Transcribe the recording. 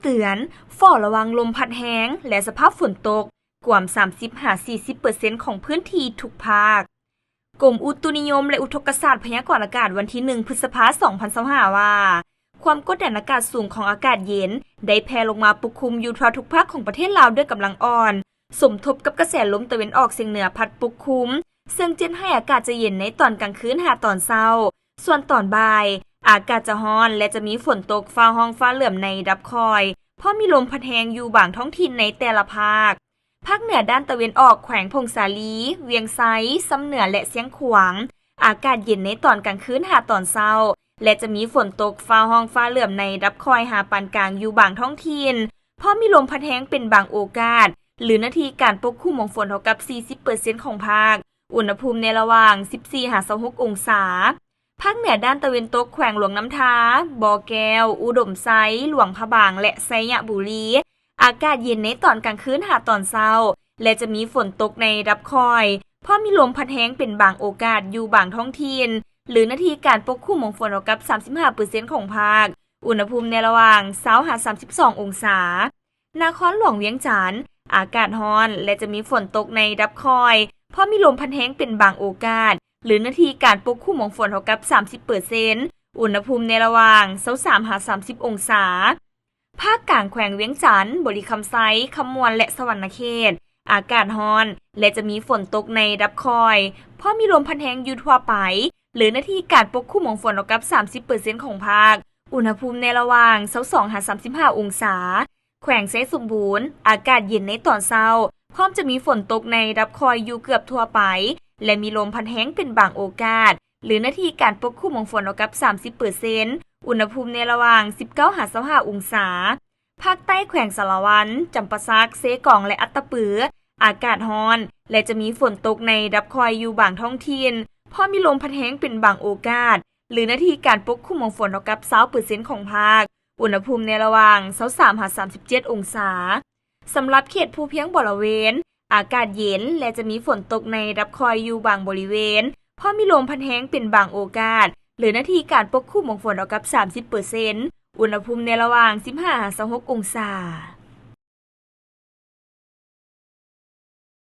ເຕືອນ ເຝົ້າລະວັງລົມພັດແຮງ ແລະ ສະພາບຝົນຕົກ ກວມ ສາມສິບຫາສີ່ສິບເປີເຊັນ ຂອງພື້ນທີ່ທຸກພາກ. ກົມອຸຕຸນິຍົມ ແລະ ອຸທົກກະສາດພະຍາກອນອາກາດ ວັນທີໜຶ່ງ ພຶດສະພາ ສອງພັນຊາວຫ້າ ວ່າ ຄວາມກົດດັນອາກາດສູງຂອງອາກາດເຢັນ ໄດ້ແຜ່ລົງມາປົກຄຸມຢູ່ທົ່ວທຸກພາກຂອງປະເທດລາວດ້ວຍກຳລັງອ່ອນ, ສົມທົບກັບກະແສລົມຕາເວັນອອກສຽງເໜືອພັດປົກຄຸມ, ເຊິ່ງຈະເຮັດໃຫ້ອາກາດຈະເຢັນໃນຕອນກາງຄືນຫາຕອນເຊົ້າ. ສ່ວນຕອນບ່າຍ, ອາກາດຈະຮ້ອນ ແລະ ຈະມີຝົນຕົກຟ້າຮ້ອງຟ້າເຫຼືອມໃນລະດັບຄ່ອຍ, ພ້ອມມີລົມພັດແຮງຢູ່ບາງທ້ອງຖິ່ນໃນແຕ່ລະພາກ. ພາກເໜືອດ້ານຕາເວັນອອກ ແຂວງຜົ້ງສາລີ, ວຽງໄຊ, ຊຳເໜືອ ແລະ ຊຽງຂວາງ, ອາກາດເຢັນໃນຕອນກາງຄືນຫາຕອນເຊົ້າ ແລະ ຈະມີຝົນຕົກຟ້າຮ້ອງຟ້າເຫຼືອມໃນລະດັບຄ່ອຍຫາປານກາງຢູ່ບາງທ້ອງຖິ່ນ, ພ້ອມມີລົມພັດແຮງເປັນບາງໂອກາດ, ຫຼືເນື້ອທີ່ການປົກຄຸມຂອງຝົນເທົ່າກັບ ສີ່ສິບເປີເຊັນ ຂອງພາກ, ອຸນຫະພູມໃນລະຫວ່າງ ສິບສີ່ຫາຊາວຫົກ ອົງສາ. ພາກເໜືອດ້ານຕາເວັນຕົກ ແຂວງຫຼວງນ້ຳທາ, ບໍ່ແກ້ວ, ອຸດົມໄຊ, ຫຼວງພະບາງ ແລະ ໄຊຍະບູລີ, ອາກາດເຢັນໃນຕອນກາງຄືນຫາຕອນເຊົ້າ ແລະ ຈະມີຝົນຕົກໃນລະດັບຄ່ອຍ, ພ້ອມມີລົມພັດແຮງເປັນບາງໂອກາດຢູ່ບາງທ້ອງຖິ່ນ, ຫຼືເນື້ອທີ່ການປົກຄຸມຂອງຝົນເທົ່າກັບ ສາມສິບຫ້າເປີເຊັນ ຂອງພາກ, ອຸນຫະພູມໃນລະຫວ່າງ ຊາວຫາສາມສິບສອງ ອົງສາ. ນະຄອນຫຼວງວຽງຈັນ, ອາກາດຮ້ອນ ແລະ ຈະມີຝົນຕົກໃນລະດັບຄ່ອຍ, ພ້ອມມີລົມພັດແຮງເປັນບາງໂອກາດ, ຫຼືເນື້ອທີ່ການປົກຄຸມຂອງຝົນເທົ່າກັບ ສາມສິບເປີເຊັນ, ອຸນຫະພູມໃນລະຫວ່າງ ຊາວສາມຫາສາມສິບ ອົງສາ. ພາກກາງແຂວງວຽງຈັນ, ບໍລິຄຳໄຊ, ຄຳມ່ວນ ແລະ ສະຫວັນນະເຂດ, ອາກາດຮ້ອນ ແລະ ຈະມີຝົນຕົກໃນລະດັບຄ່ອຍ, ພ້ອມມີລົມພັດແຮງຢູ່ທົ່ວໄປ, ຫຼືເນື້ອທີ່ການປົກຄຸມຂອງຝົນເທົ່າກັບ ສາມສິບເປີເຊັນ ຂອງພາກ, ອຸນຫະພູມໃນລະຫວ່າງ ຊາວສອງຫາສາມສິບຫ້າ ອົງສາ. ແຂວງໄຊສົມບູນ, ອາກາດເຢັນໃນຕອນເຊົ້າ, ພ້ອມຈະມີຝົນຕົກໃນລະດັບຄ່ອຍຢູ່ເກືອບທົ່ວໄປ ແລະ ມີລົມພັດແຮງເປັນບາງໂອກາດ, ຫຼືເນື້ອທີ່ການປົກຄຸມຂອງຝົນເທົ່າກັບ ສາມສິບເປີເຊັນ, ອຸນຫະພູມໃນລະຫວ່າງ ສິບເກົ້າຫາຊາວຫ້າ ອົງສາ. ພາກໃຕ້ແຂວງສາລະວັນ, ຈຳປາສັກ, ເຊກອງ ແລະ ອັດຕະປື, ອາກາດຮ້ອນ ແລະ ຈະມີຝົນຕົກໃນລະດັບຄ່ອຍຢູ່ບາງທ້ອງຖິ່ນ, ພ້ອມມີລົມພັດແຮງເປັນບາງໂອກາດ, ຫຼືເນື້ອທີ່ການປົກຄຸມຂອງຝົນເທົ່າກັບ ຊາວເປີເຊັນ ຂອງພາກ, ອຸນຫະພູມໃນລະຫວ່າງ ຊາວສາມຫາສາມສິບເຈັດ ອົງສາ. ສຳລັບເຂດພູພຽງບໍລະເວນ, ອາກາດເຢັນ ແລະ ຈະມີຝົນຕົກໃນລະດັບຄ່ອຍຢູ່ບາງບໍລິເວນ, ພ້ອມມີລົມພັດແຮງເປັນບາງໂອກາດ, ຫຼືເນື້ອທີ່ການປົກຄຸມຂອງຝົນເທົ່າກັບ ສາມສິບເປີເຊັນ, ອຸນຫະພູມໃນລະຫວ່າງ ສິບຫ້າຫາຊາວຫົກ ອົງສາ.